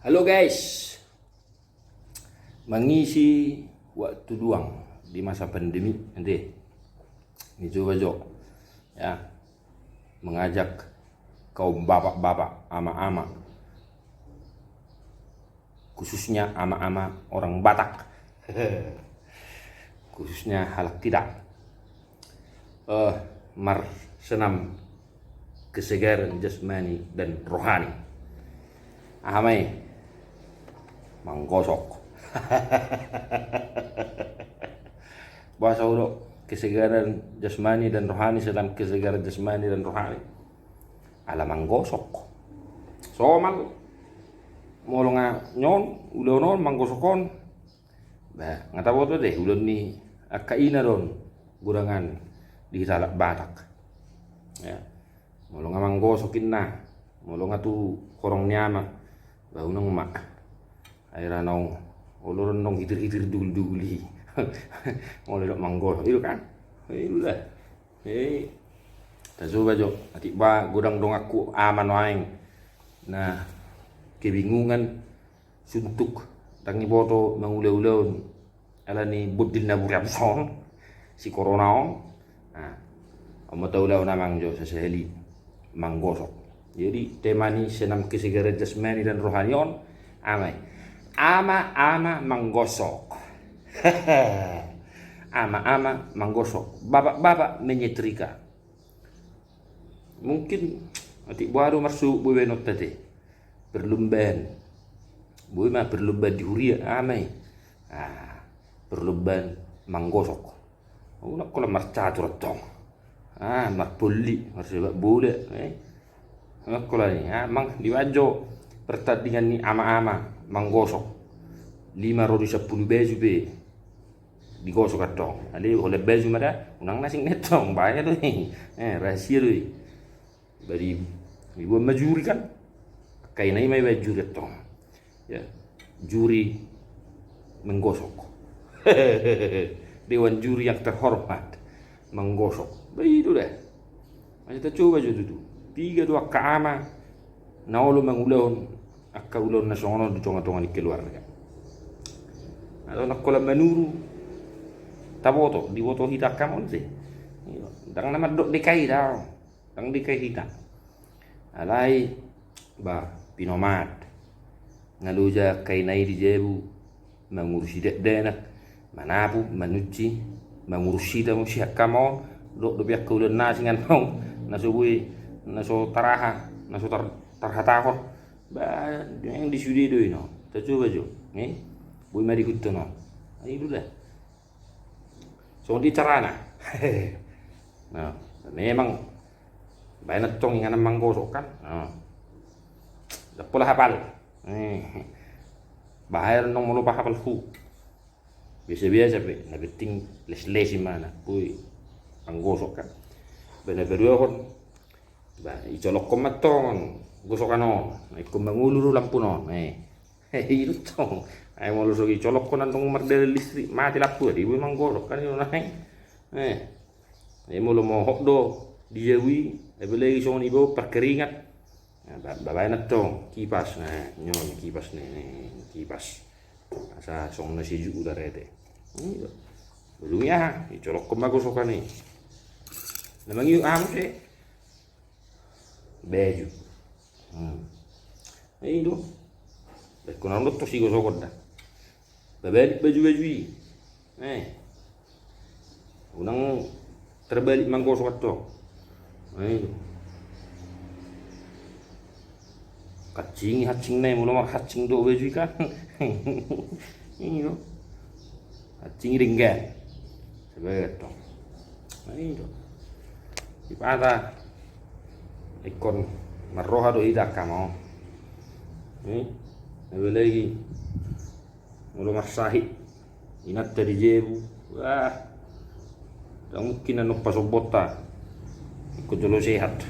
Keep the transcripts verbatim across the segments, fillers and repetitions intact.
Halo guys, mengisi waktu luang di masa pandemi nanti, ni coba jo ya, mengajak kaum bapak-bapak, ama-ama, khususnya ama-ama orang Batak, khususnya halak Pida, eh, marsenam kesegaran jasmani dan rohani. Aha ma i? Manggosok. Boasa hudo kesegaran jasmani dan rohani, senam kesegaran jasmani dan rohani? Ala manggosok. Somal, molo nga nyon ulaon on, manggosok on, ba nga taboto do ulaon ni angka ina do on godangan di hita halak Batak. Ya. Molo nga manggosok inna, molo nga tu horong ni ama, ba unang ma. Ai ra naung olo do naung hitir-hitir dugul-dugul i. Molo didok manggosok, i do kan? I do da. Eh, tacoba jo, atik ba godang donganku ama nuaeng na kebingungan suntuk, ndang diboto mangula-ulaon ala ni bondil na buriamus on, si corona on. Nah, on ma taulahon amang jo sasahali, manggosok. Jadi tema ni senam kesegaran jasmani dan rohani on, ama i, ama-ama manggosok. Ama-ama manggosok, bapak-bapak menyetrika. Mungkin atik boha do marsuhut, boi baenonta te, perlombaan. Boi ma perlombaan di huria, ama i. Ah, perlombaan manggosok. Unang holan marcatur antong. Ah, marpolli, marsepak bola, eh. Unang holan i, ah, mang dibaen jo pertandingan ni ama-ama manggosok. Lima ro di sampulu baju pe digosok antong. Alai holan baju ma da, unang na asing na i antong, bahaya do i. Eh, rahasia do i. Ba di, dibuat ma juri kan. Angka ina i ma ibaen juri antong. Ya. Juri manggosok. Dewan juri yang terhormat manggosok. Ba i do da. Masa tacoba jo tutu. Piga do angka ama na olo mangulahon angka ulaon na songon on di tonga-tonga ni keluarga. Atau na holan manuru. Taboto, diboto hita angka ma on se. Ndang na mandok D K I da. Ndang D K I hita. Alai, ba, pinomat. Nga loja angka ina i di jabu mangurusi dakdanak, manapu, manunsi, mangurus hita muse angka ma on. Dok dope angka ulaon na asing antong, na so boi, na so taraha, na so tar-, tarhatahon. Ba, yang di sude do ino. Tacoba jo, eh? Boi ma diihuthon on. Ai do da. Songon i carana. Nah, memang baen antong inganan manggosok kan. Nah. Ndang pola hapal. Eh. Bahaya do naung molo hapal hu. Biasa-biasa pe, na penting les-les i ma na. Boi manggosok kan. Ba na paduahon, ba, icolokhon ma antong gosokan on. Ingkon mangolu do lampuna on. Eh. Eh, i do tong. Ai molo so icolokhon antong mardalan listrik, mate lampu, adi boi manggosok kan i do naeng. Eh. Ai molo mohop do di jabu i, apalagi songon i bau parkeringat. Nah, ba-, ba-, baen antong kipas, nah, nyon kipas ni, ni, kipas. Asa songon na sejuk udara i te. I do. Ujungna aha, icolokhon ma gosokan i. Na mangihut aha muse? Baju. Hmm. I do. Baen hon antong tos i gosokhon da. Babalik baju-baju i. Eh. Unang terbalik manggosok antong. I do. Hancingi hancingnami, molo marhancing do baju i kan. I do. Hancingi denggan. Sebagai tong. I do. Sipata ingkon marroha do hita angka ma on. I. Apalagi molo marsahit inanta di jabu, wah, ndang mungkin annon pasombonta. Ingkon jolo sehat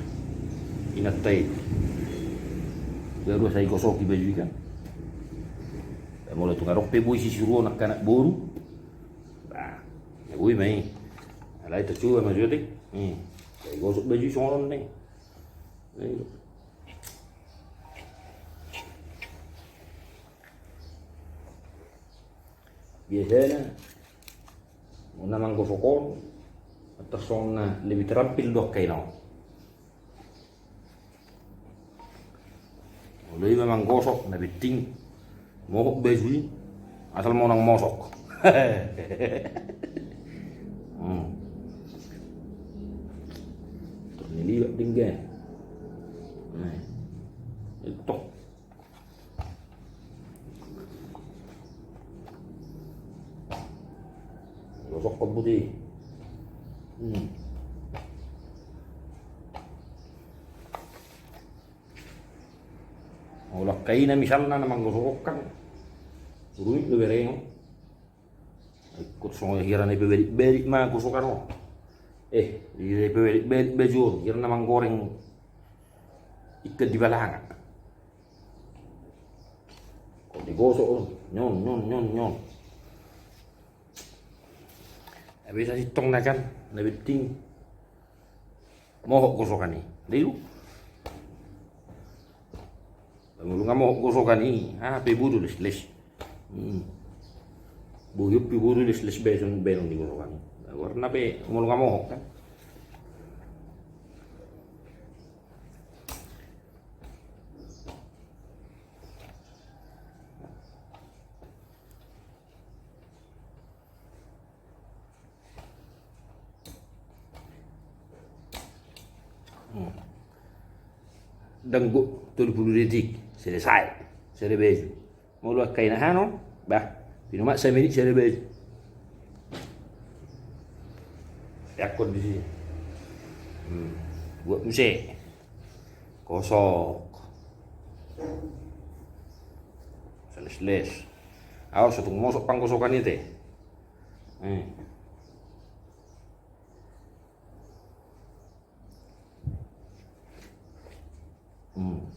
inanta i, baru asa igosoki baju i kan. Ba molo tung adong pe boi sisuruon angka anak boru, ba, na boi ma i. Alai tacoba ma jo te. Hmm. Ba igosok baju i songon on ne. Nah, i do. Biasana na manggosok on, tarsongon na lebih terampil do angka ina on. Olo iba manggosok, na penting mohop baju i, asal monang mosok. Hmm. Terus ni liwat dingga. Nah, itu. Gosok kebut i. Hmm. Molo angka ina misalna na manggosok on kan rumit do bereng on. Ingkon songon hira na ipabadik-badik ma gosokan on. Eh, hira na ipabadik-badik baju on, hira na manggoreng ikan di balanga. Ingkon digosok on, nyon, nyon, nyon, nyon. Habis sasintongna kan, na penting mohop gosokan i. Dai lu. Molo nga mohop gosokan i, aha pe bodo lesles. Hmm. Bodo pe bodo lesles baenon, baenon di gosokan i. Warna pe molo nga mohop kan. Hmm. Danggo tolu pulu detik, selesai. Sada baju. Molo angka ina hanon, bah, pinomasa menit sada baju. Eakkon di sini. Hmm. Buat muse. Gosok. Selesles. Awas, so tung mosok panggosokan i te. Eh. Hmm.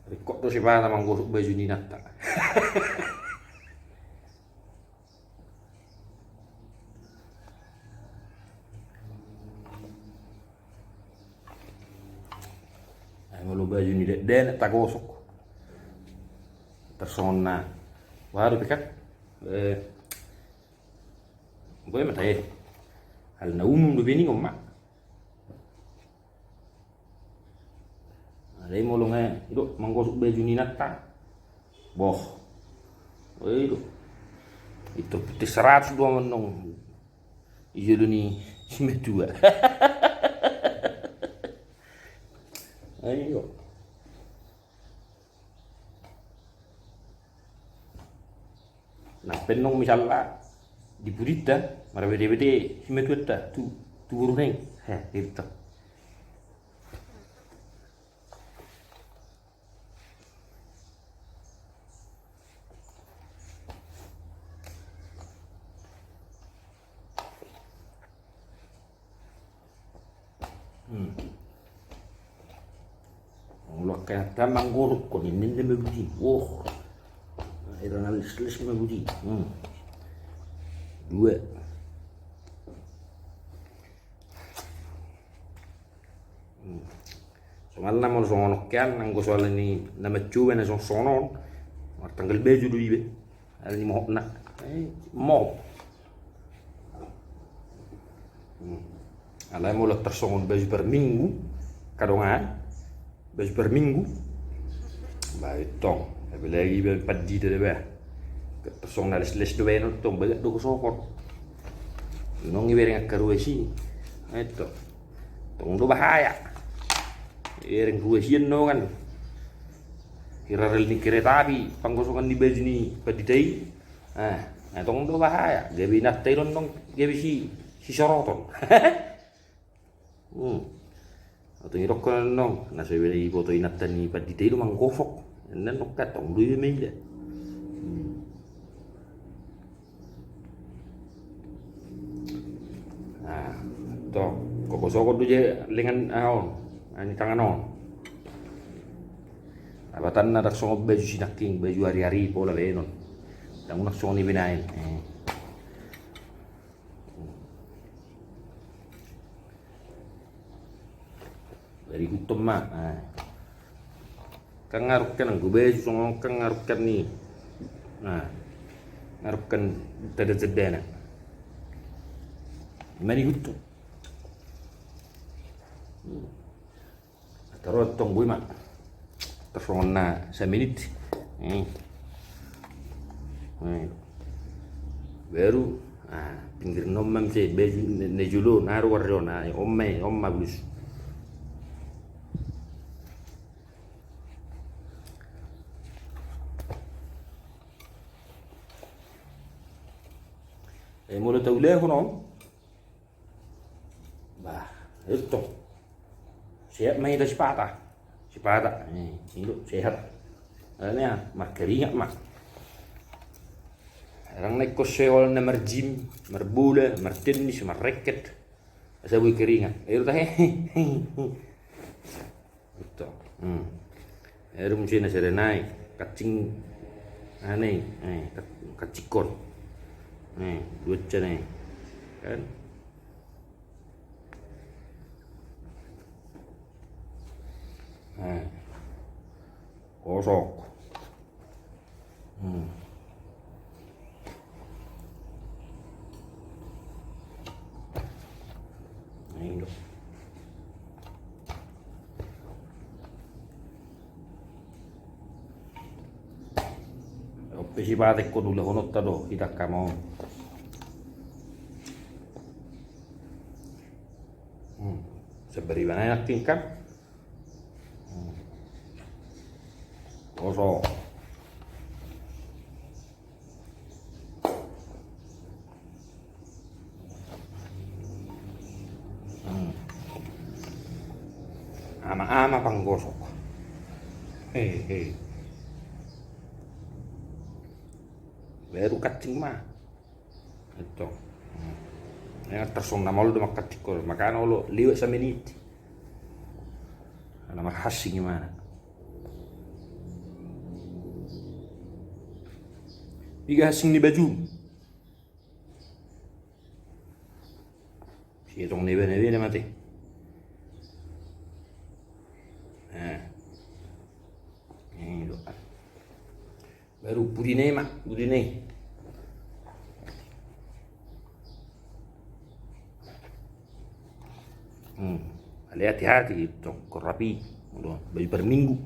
Ringkot do sipata manggosok baju ni inanta. Ai molo baju ni dakdanak tagosok. Tarsongon na. Baru pe kan. Eh. Boe ma tahe. Hal na umum do bening on ma. Alai molo nga i do manggosok baju ni inanta. Boh. Oi do. Itu putih seratus do amannong. Ijo do ni simatua. Ayo. Nah, pennong misalna di pudinta, marabete-bete simatuanta tu, tu boruna i. Heh, gitu. Hmm. Molo angka inanta manggosok, ninna ma budi. Woh. Hira na lesles ma budi. Hmm. Dua. Hmm. Somalna molo songon on kan, anggo soal ni na mancoba na songon on, martanggal baju do iba. Alani mohopna. Eh, mohop. Hmm. Alai molo tarsongon baju per minggu, kadongan, baju per minggu. Bah, tong, apalagi ba pandita da bah. Tarsongon na lesles do baenon tong, bagat do gosokon. Nunga ibereng angka ruas i. Ai tong. Tong do bahaya. Ibereng ruas i annon kan. Hira rel ni kereta api, panggosokan ni baju ni pandita i. Ah, nah, tong do bahaya. Gabe inanta i do annon, gabe si, sisoroton. Hmm. Atau idokkon annon, na so iboto inanta ni pandita i do manggosok. Annon kan tong do iba maila. Hmm. Nah, tong, gosokon do je lengan, ah, on, ani tangan on. Abatanna ndang songon baju sinangking, baju ari-ari pola baenon. Ndang unang songon i be nuaeng. Eh. Berikut ma. Nah. Kan ngarungkan anggo baju songon kan ngarungkan ni. Nah, ngarungkan tanda-tandana. Ima ni hutu. Taruh tong bui ma. Tarsongon na samenit. Hmm. Hmm. Baru, ah, pinggir na on ma muse, baju na jolo, na ruar on, ah, on ma, on ma bulus. Eh, molo taulahon on. Bah, itu. Sehat ma hita sipata. Sipata. Eh, itu sehat. Alana markeringat ma. Ndang na ingkon seol na marjim, marbola, martenis, marreket. Asa boi keringat. Itu tahe. Betul. Hmm. Air mesti nasi renai, kacing aneh, eh, kac-, kacikor. Eh, dua cenai. Kan? Eh. Gosok. Hmm. Nah, ini, Dok. Ope si batek ko dula honot ta do, kita kamo. Hmm. Seberi mana enak tingkat? Hmm. Gosok. Hmm. Ama-ama panggosok. Hehe. Baru kacing ma. Itu. Hmm. Yang tarsongon na maol do mangkacikor. Makana olo liwat samenit. Ana marhasing imana. Piga hasing ni baju. Sietong nebe nebe na mate. Nah. Ini do. Baru pudine ma, pudine. Hmm. Ale hati-hati, tong, ko rapi. Udah, baju per minggu.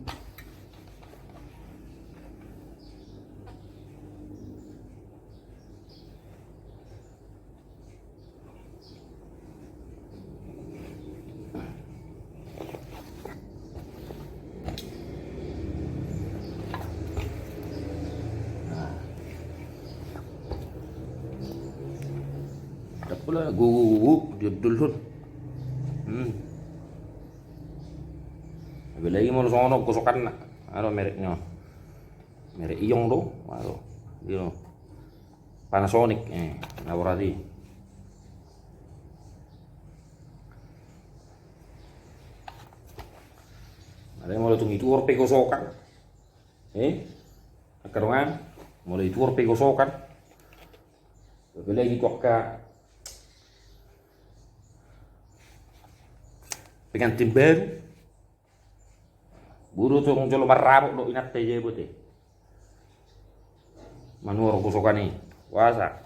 Dapola gugu-gugu di dulhut. Hmm. Apalagi molo songon on gosokanna. Aro mereknya. Merek Iong do. Aro. Io. Panasonic, eh, na borat i. Alai molo tung i tuor pe gosokan. Eh? Angka dongan, molo i tuor pe gosokan. Apalagi tu angka pengantin baru. Boru tong jolo marrabot do inanta i, jebot i. Manuhor gosokan i. Puasa.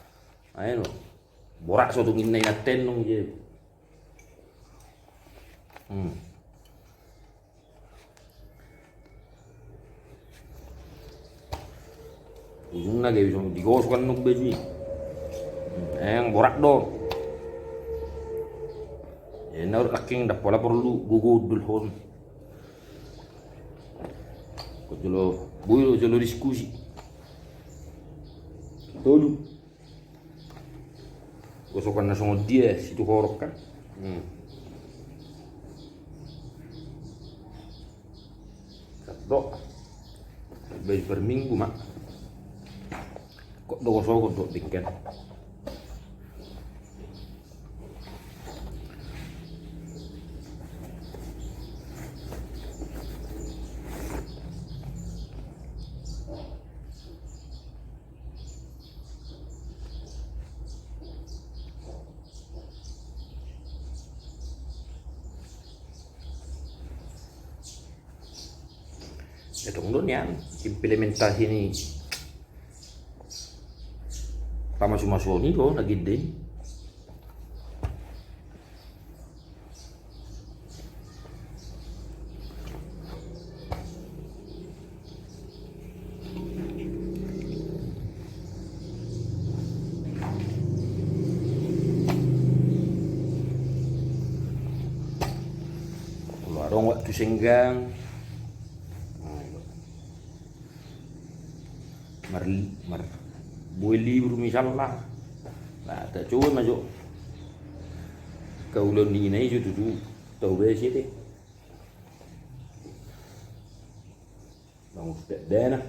Ayo. Borat so tung inna inanta i nung, jebot. Hmm. Ujungna gabe so digosok annon baju i. Emang borat do. Ia na urut nangkin ndang pola porlu gogondolhon. Ko jolo boi do jolo diskusi. Tolu. Gosokan na songon dia situhorok kan. Hmm. Sado. Baju per minggu ma. Kok do gosok do bingken. Adong do nian implementasi ni pamasumasuon i do na gede. Molo adong waktu senggang, mar, mar, boi libur misalna, na tacoba ma jo angka ulaon ni ina i jo tutu tau besi ate. Mangurus dakdanak.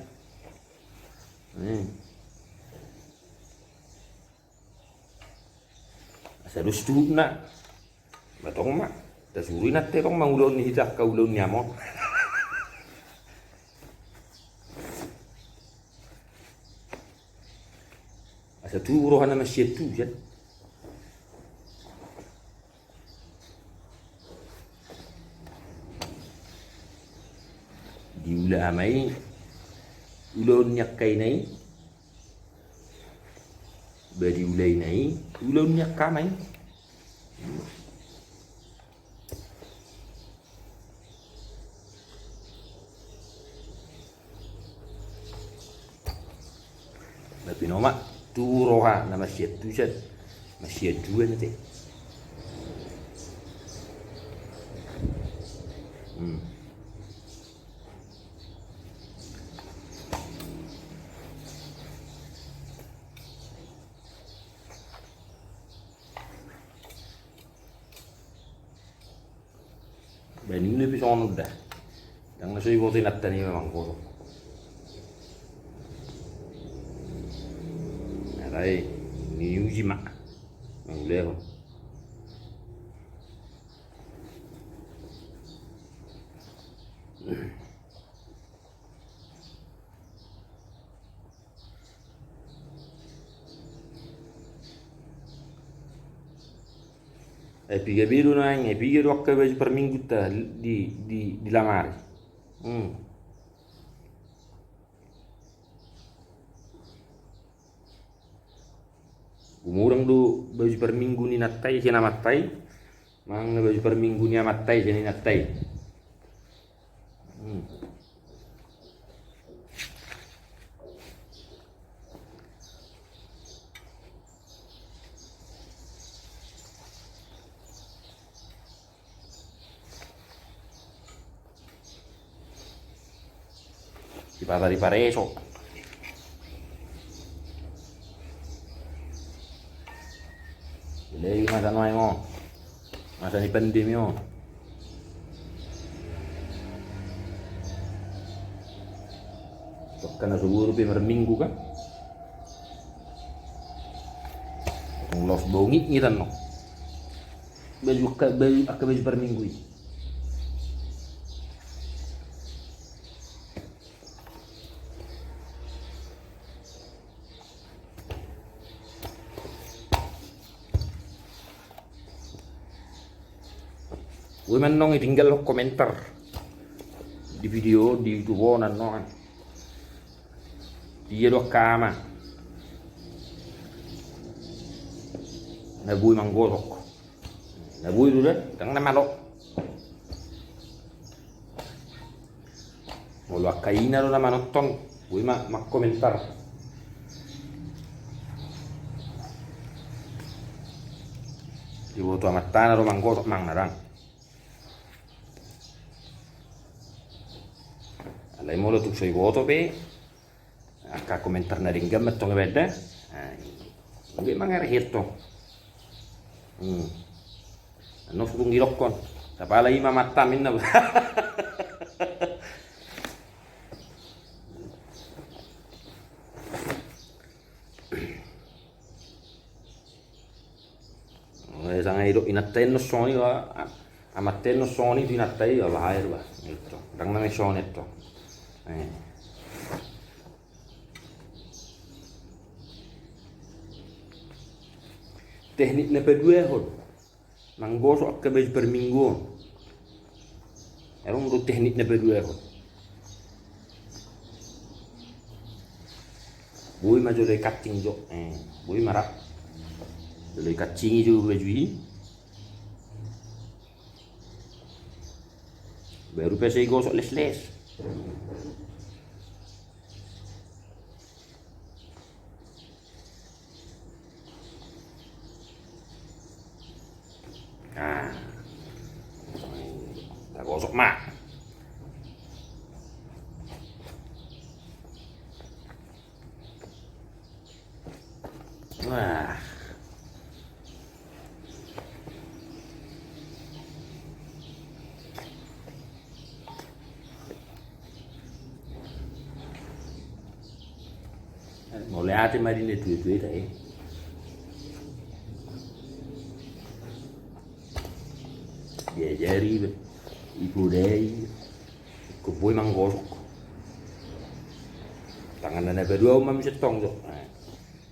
Asa dos tuhutna. Ba tong ma tasuru inanta i tong mangulaon ni hita angka ulaon ni amang on. Asa tu rohana masian tu sian. Diula ama i ulaon ni angka ina i. Ba diula ina i ulaon ni angka ama i. Ba pinoma tu roha na masian tu sian, masian tu an ate. Hmm. Ba ninna pe songon on da. Ndang na so diboto inanta ni manggoso. Alai niuji ma mangulehon. Eh, piga be do naeng, eh, piga do angka baju parminggunta di, di, di lamari. Hmm. Gumurang do baju parminggu ni inanta i sian amanta i. Manang na baju parminggu ni amanta i sian inanta i. Hmm. Sipata di pareso. Jadi masa nuaeng on, masa ni pandemi on. Angka na so boru pe marminggu kan. Laos bongit ngitan no. Baju angka, baju angka baju parminggu i. Boi ma annon i tinggalhon komentar di video di YouTube on annon. Dia do angka ama na boi manggosok. Na boi do da, ndang na malo. Molo angka ina do na manonton, boi ma mangkomentar. Diboto amantana do manggosok, amang, na dang. Alai molo tung so diboto pe angka komentar na denggan ma antong ibaen da. Ai, anggiat mangarahon antong. Hmm. Annon so tung didokkon, tapala i ma amanta ninna. Eh, sanga idok inanta i annon songon i, amanta i annon songon i tu inanta i, bahaya do ba. Gitu. Ndang na songon i antong. Eh. Teknik na paduahon manggosok angka baju parminggu on. Adong do teknik na paduahon. Boi ma jolo i kancing jo. Eh, boi ma rap. Jolo i kancingi jo baju i. Baru pe sai gosok les-les. Nah, tagosok ma. Nah. Mauliate ma di na tuatua i, eh. Diajari, ipodai, ingkon boi manggosok. Tangan na paduahon ma muse tong jo. Nah,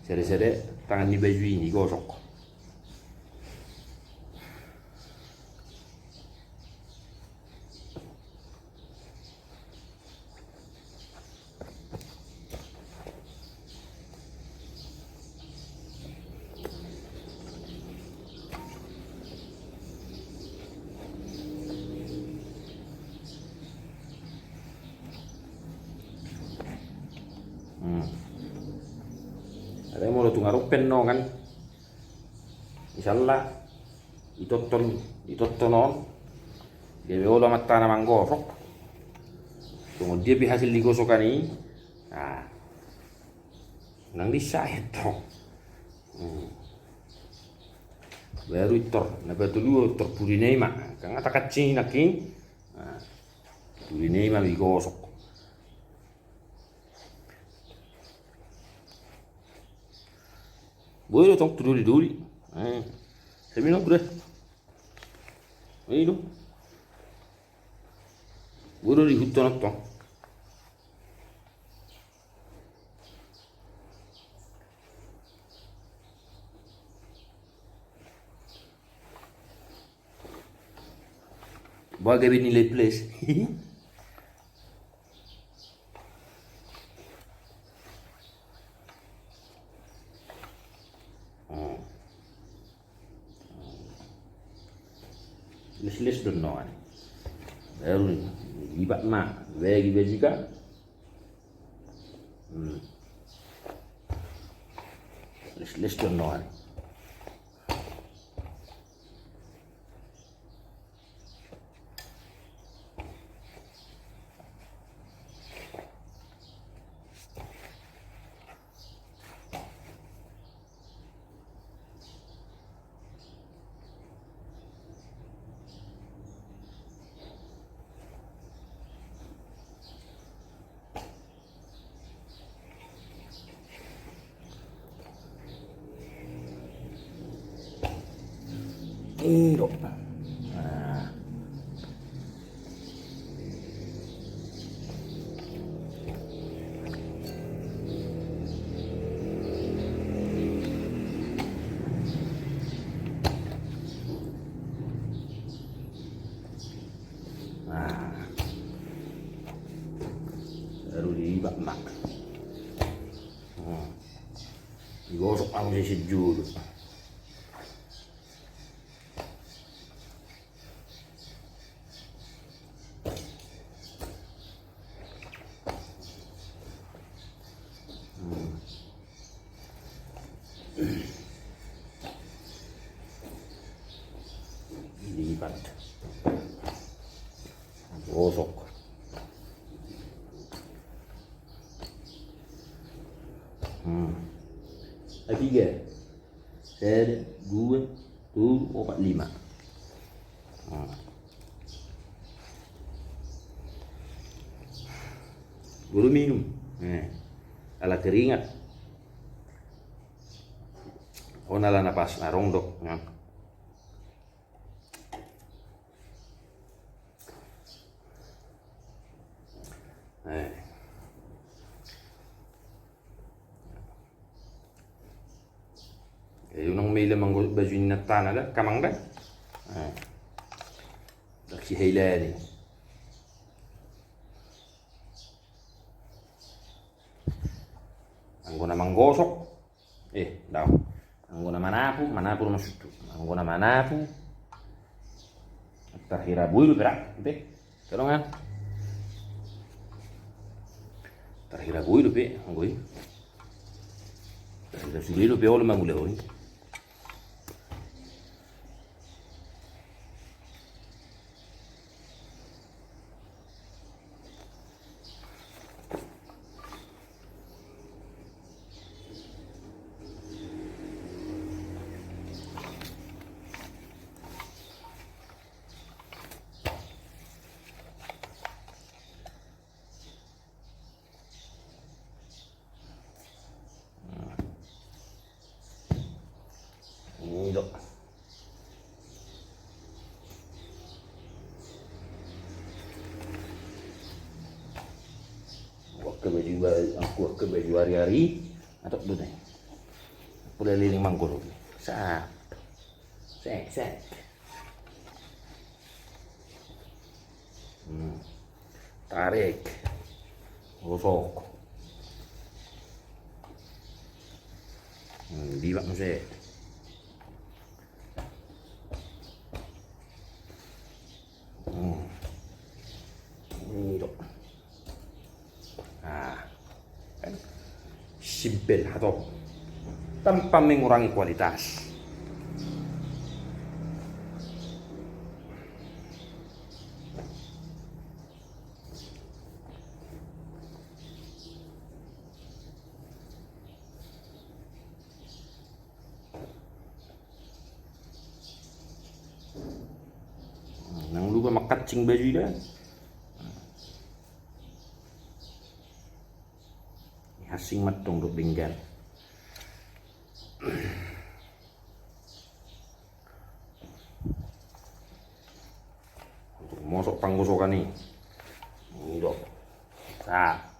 sada-sada tangan ni baju i digosok. Hmm. Alai molo tung adong pe annon, kan? Misalna, ditotton, ditotton on, gabe olo amantana manggosok. Songon dia pe hasil ni gosokan i, nah, nang disaet tong. Hmm. Baru i tor, na patoluhon tor pudina i ma, kan nga takancing i nangkin. Nah, pudina i ma digosok. Boi do tong tu doli-doli. Eh. Sabi nang kuda. Ini do. Boi do dihuthon tong. Boha gabe nilai plus. Hmm. Les-les do annon. Baru lipat ma, bagi baju i. Hmm. Les-les do annon. Iro. Nah. Nah. Baru diibak, Mak. Hmm. Digosok ma muse sijolo. Hmm. Lipat. Gosok. Hmm. Ai piga? Sada, dua, tolu, opat, lima. Hmm. Boi do minum. Eh. Ala keringat. On ala napasna adong do. Nah. Eh. Eh, unang maila manggosok baju ni inantana da, amang da. Eh. Ndang sihailaan i. Anggo na Gosok. Eh, dao. Anggo na manapu, manapu do maksudhu. Anggo na manapu. Tarhira boi dope ra, pe. Tolong an. Tarhira boi dope, anggo i. Tarhira sude dope olo mangulahon i. Ini do. Angkup ke baju, angkup ke baju ari-ari. Atau dulu nih. Pula liling manggoro. Sap. Set, set. Hmm. Tarik. Gosok. Hmm, dibak muse. Hmm. Ini do. Nah, kan? Simpel, hatop. Tanpa mengurangi kualitas. Nang lupa makancing baju i da. Hasing mantong dohot denggan. Untuk mosok panggosokan i. Ini do. Sap.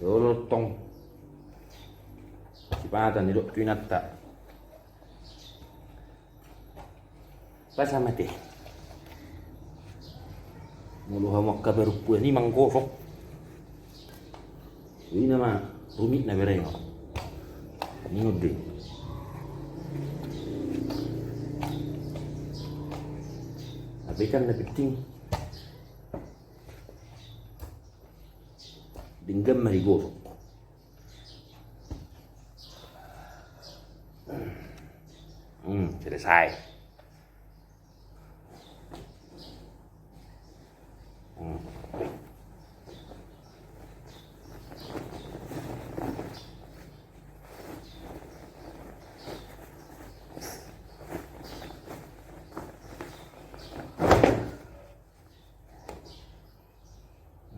Olo tong. Sipata ni dok tu inanta. Pas sama teh. Molo hamu angka parompuan i manggosok. Ini nama rumit na bereng. Ini ngode. Tapi kan na penting denggan ma digosok. Hmm, selesai. Hmm.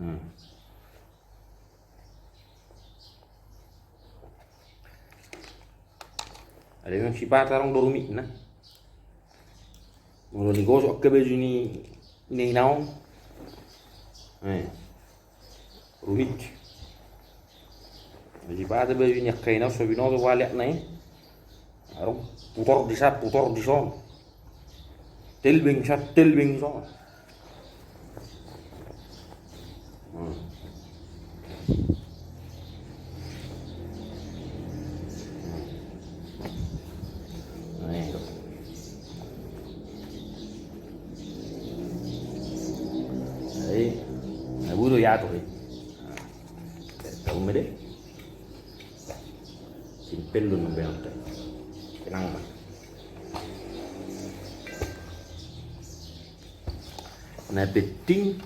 Hmm. Ada memang sipata adong do rumitna. Molo digosok angka baju ni, ni ina on. Eh. Rumit. Sipata baju ni angka ina on so binoto waliak na i. Adong putor di sa, putor di son. Telbeng sa, telbeng son. Hmm. Hmm. Nah, itu. Jadi, nah, butuh ya tuh. Nah, tahu nggak deh? Simpel do na benar. Tenang ma. Na penting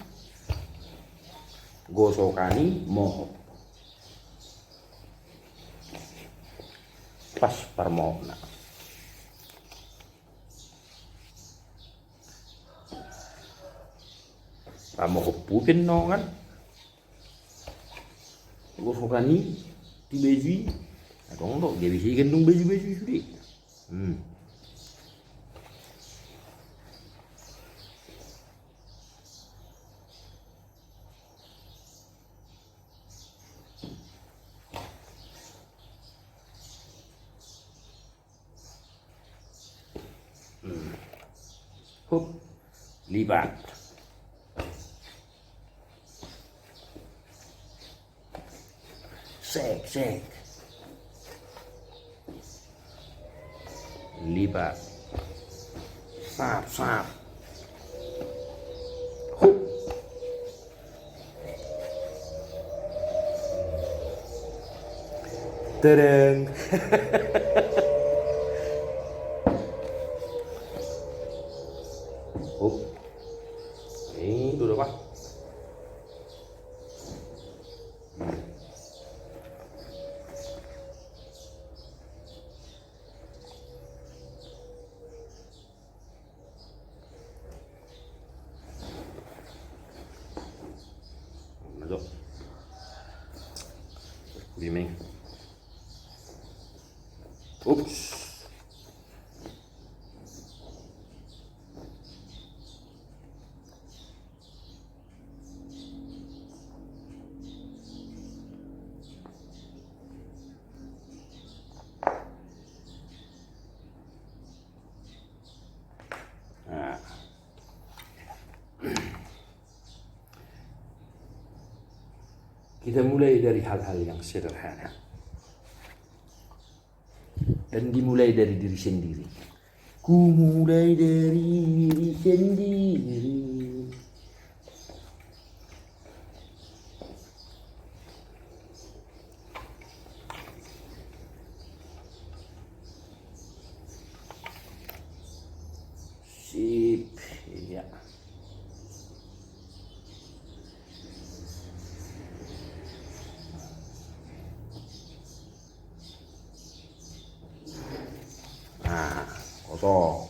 gosokan i mohop. Pas parmohopna. Pamohop pe nongan. Gosokan i tu baju i. Adong do gabe sigandung baju-baju sude. Hmm. Hmm. Hup. Lipat. Sek, sek. Lipat. Sap, sap. Hup. Tadang. Hup. Ini dulu, Pak. Masuk. Kurimeng. Ups. Nah. Kita mulai dari hal-hal yang sederhana. Dan dimulai dari diri sendiri. Ku mulai dari diri sendiri. Sip, iya. Nah, kosong.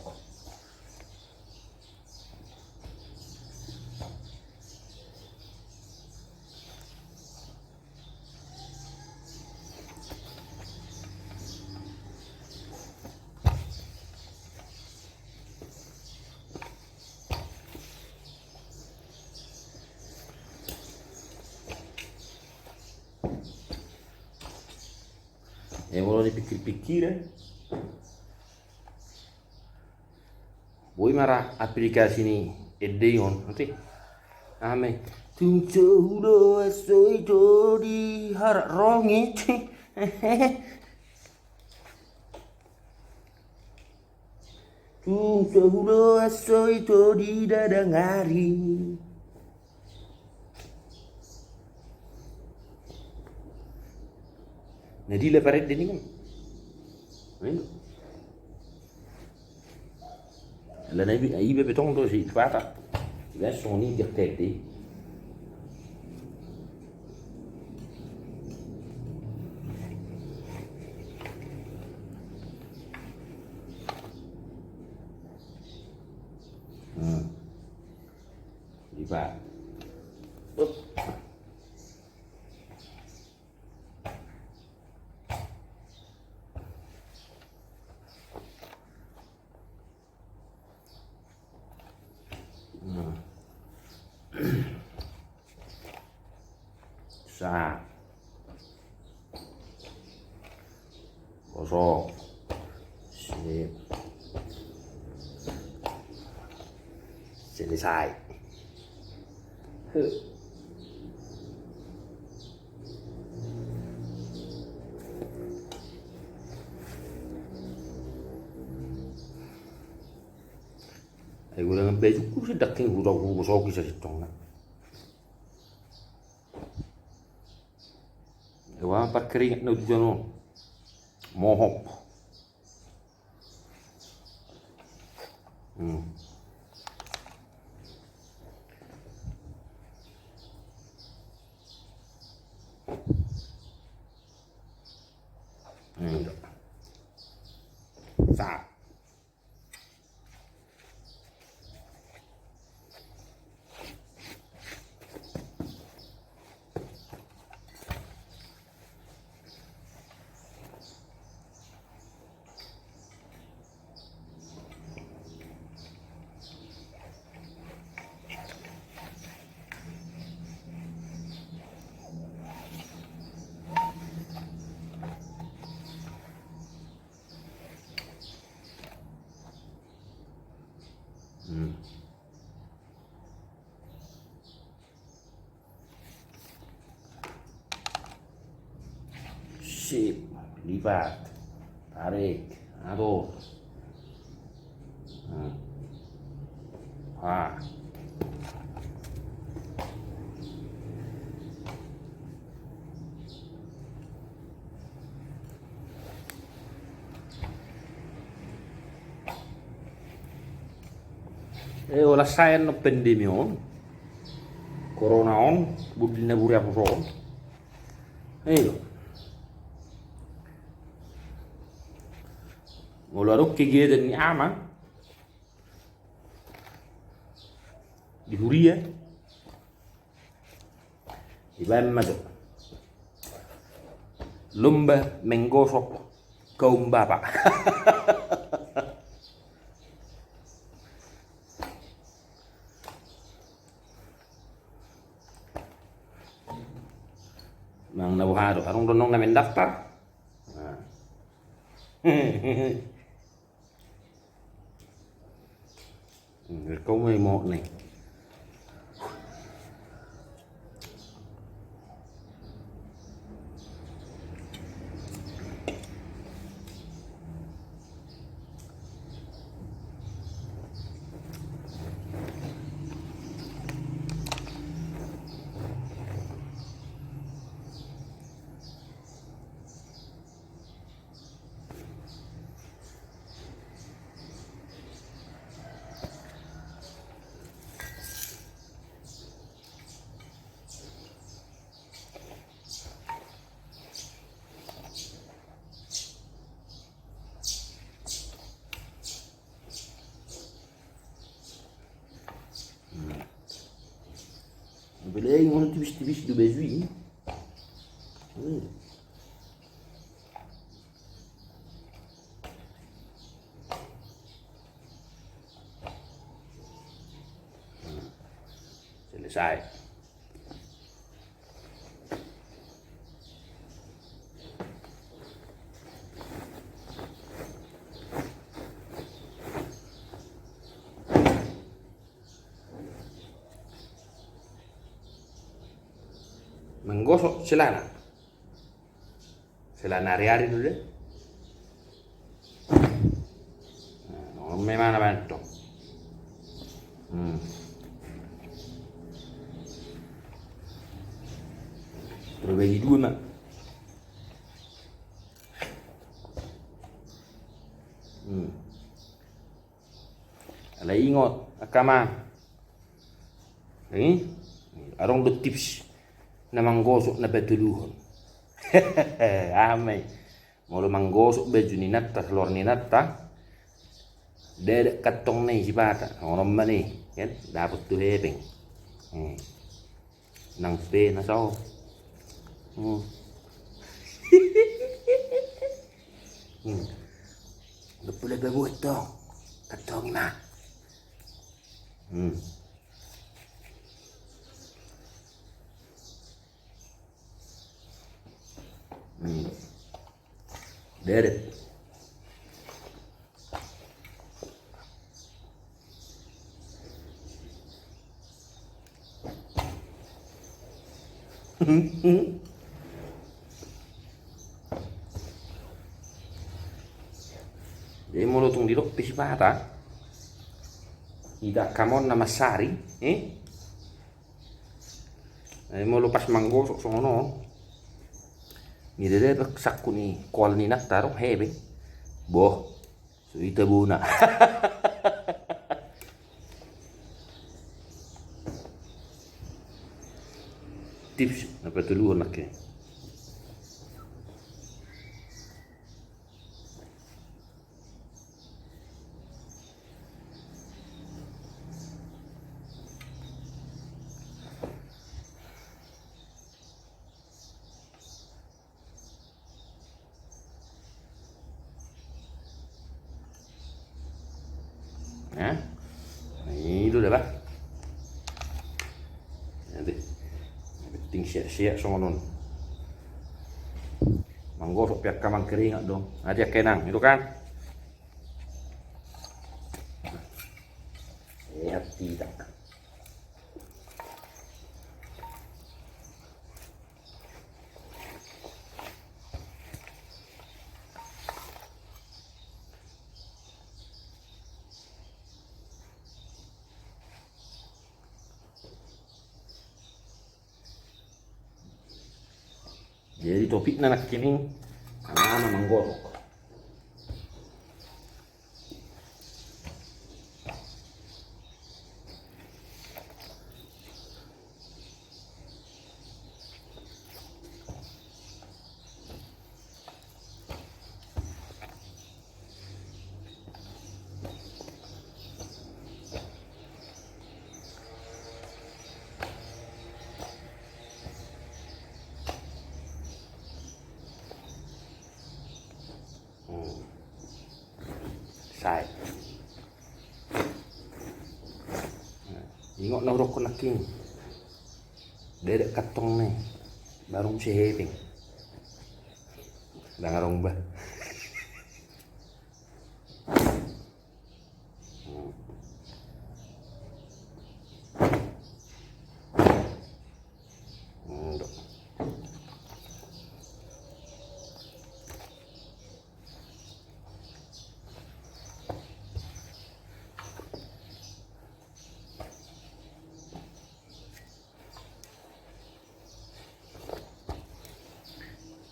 Eh, molo dipikir-pikir, eh. Boi ma ra aplikasi ni ende on, ate. Ame. Tung so huloas so ito di harat rongit. Tung so huloas so ito di dadang ari. Na dila parende ninna. Ayo. Alana iba, iba pe tong do si pata. Iba songon i diak tete. Hmm. Lipat. Up. Hmm. Sa. Kosong. Sip. Selesai. Huh. Ai godang baju ku sedang king huta ku soki sa sitong na. Ewa parkeringat na utusan on. Mohop. Hmm. Hmm. Sa. Sip, lipat, tarik, atur. Nah. Ah. Eh, holan sae on pandemi on, corona on, bundinna buri apus on. Ayo. Molo adong kegiatan ni amang di huria, dibaen ma jo lomba menggosok kaum bapa. Nang na boha do, adong do nang na mendaftar. Nah. Hmm, kau mai mo ne. Apalagi mau tipis-tipis do baju i. Hmm. Selesai. Menggosok celana. Celana ari-ari do de. Nah, memang apa itu? Hmm. Terbagi dua, Mak. Hmm. Alai ingot, angka amang. Adong do tips na manggosok na patoluhon. Aha ma i? Molo manggosok baju ni inanta, saluar ni inanta, dedet kantong na i sipata, songon on ma i, kan? Dapot tu hepeng. Hmm. Nang pe na so. Hmm. Hmm. Dob pola paboa tong. Kantongi ma. Hmm. Hmm. Deret. Jadi molo tung didok pe sipata, ida kamon na mansari, eh? Eh, molo pas manggosok songon on, nida dapot sangkut ni koal ni inanta adong hepeng. Boh, so hita bona. Tips na patoluhon nangkin. Nah, i do da bah. Nanti penting siap-siap songon on. Manggosok pe angka amang keringat do. Nanti angka inang, i do kan. Sehat tidak? Jadi topikna nangkining, anana manggotok. Hmm. Sae. Ingot na hudokkon nangkin. Dede kantong ne. Baru muse hepeng. Dang adong ba. Hmm. Hmm, do.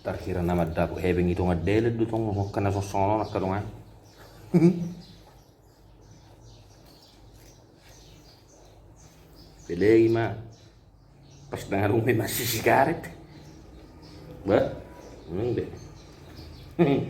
Tarhira na mandapot hepeng i tongon dele do tong, mungkin na songon on angka dongan. Pelegi ma. Pas dang adong be masisigaret. Ba, memang be. Hmm.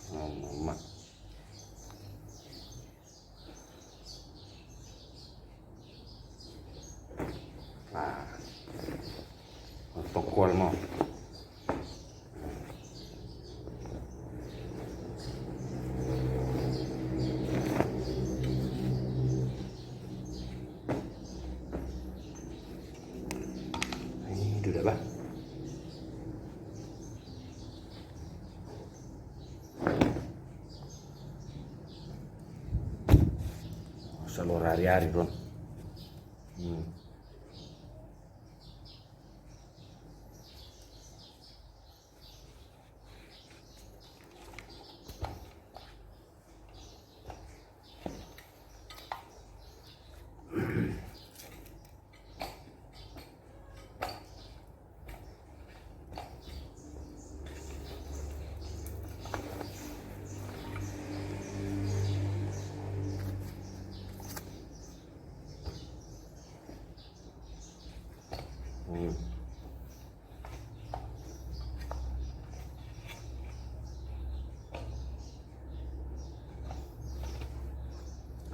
Ngomong ma. Nah. Tokol mo. Ini udah bah. Salor ari-ari don. Hmm. Hmm.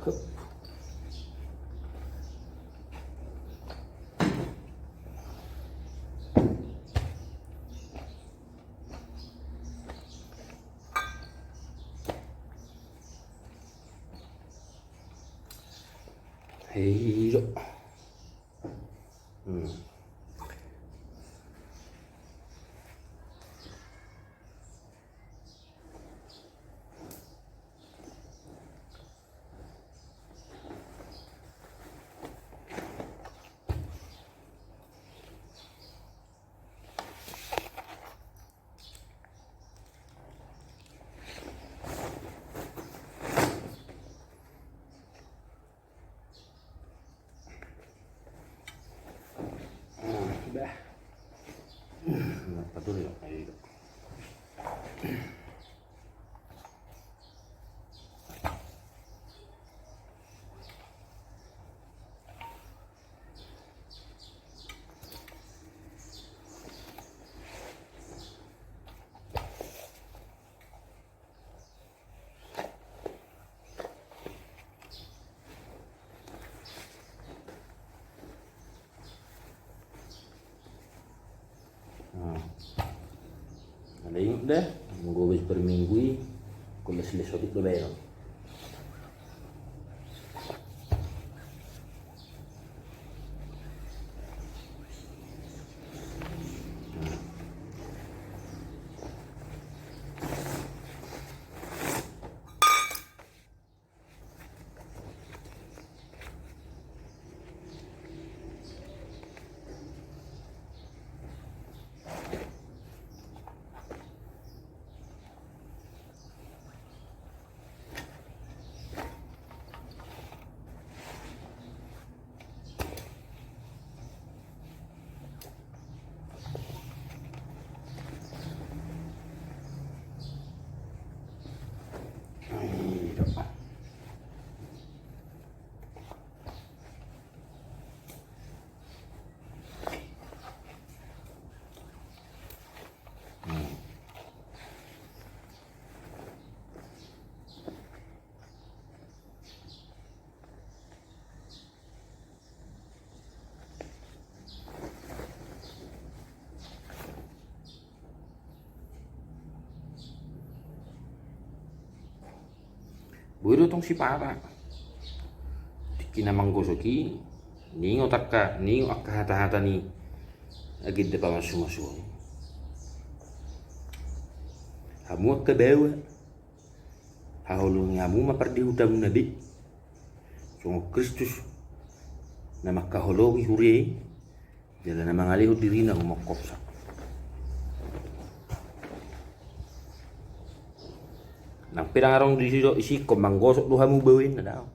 Hup. Hei, do. Hmm. Bah. Kenapa tuh ya kayak gitu? Nah. Alai ingot da, molo gabe parminggu i, ingkon les-les otik do baenon. Boi do tong sipata. Tingki na manggosok i, ningot angka, ningot angka hata-hata ni agenda pamasu-masuon. Hamu angka baoa, haholongi hamu ma pardihutamuna be. Songon Kristus na mangkaholongi huria i, jala na mangalehon dirina humongkopsa. Nang pe ndang adong disi do isingkon, manggosok do hamu baoa i, ndang.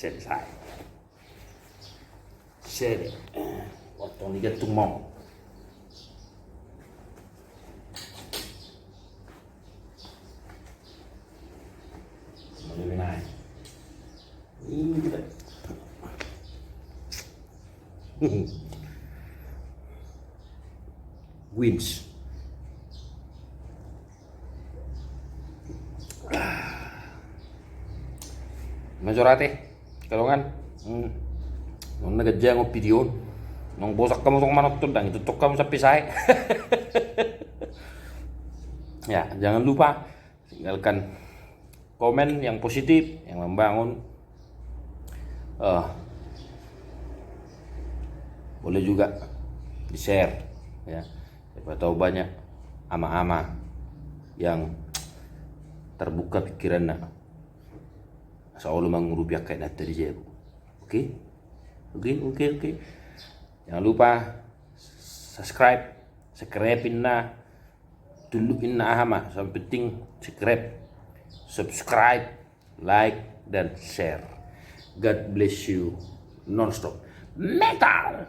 Selesai. Sede. Potong ni jantung mau. Mau lebih naik. Wins. Majorate, kalongan. Hmm. Nunga na ganjang on video on. Nunga bosan hamu tong manonton, ndang itutup hamu sampe sae. Ya, jangan lupa tinggalkan komen yang positif, yang membangun. Eh, boleh juga di-share, ya. Siapa tahu banyak ama-ama yang terbuka pikiranna. Asa olo mangurupi angka inanta di jabu. Oke? Oke, oke, oke. Jangan lupa subscribe, subscribe inna, tunduk inna aha ma, yang penting subscribe, subscribe, like, dan share. God bless you nonstop. Metal!